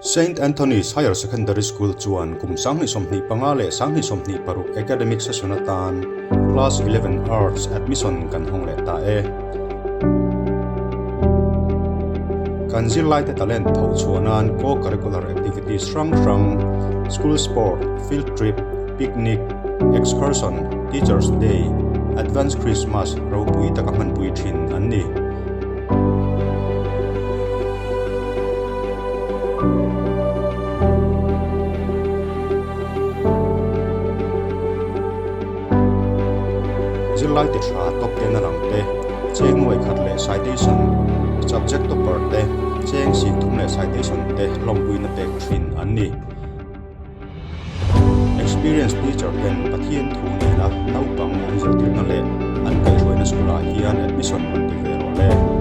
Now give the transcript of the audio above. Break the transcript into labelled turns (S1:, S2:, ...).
S1: Saint Anthony's Higher Secondary School chuan kum 2025 leh 2026 academic session atan Class 11 Arts admission kan hawng leh ta e. Kan zirlaite talent tho chhuah nan co-curricular activities hrang hrang, school sport, field trip, picnic, excursion, Teachers Day, Advance Christmas ropui taka hmanpui thin an ni. Zirlai ti tha top ten a lang te, cheng nuai khat leh citation, subject topper te, cheng sik thum leh citation te lawmpuina pek thin an ni. Experience teacher ten Pathian thu nena naupang an zirtirna leh an kaihhruaina school ah hian admission rawn ti ve rawh le.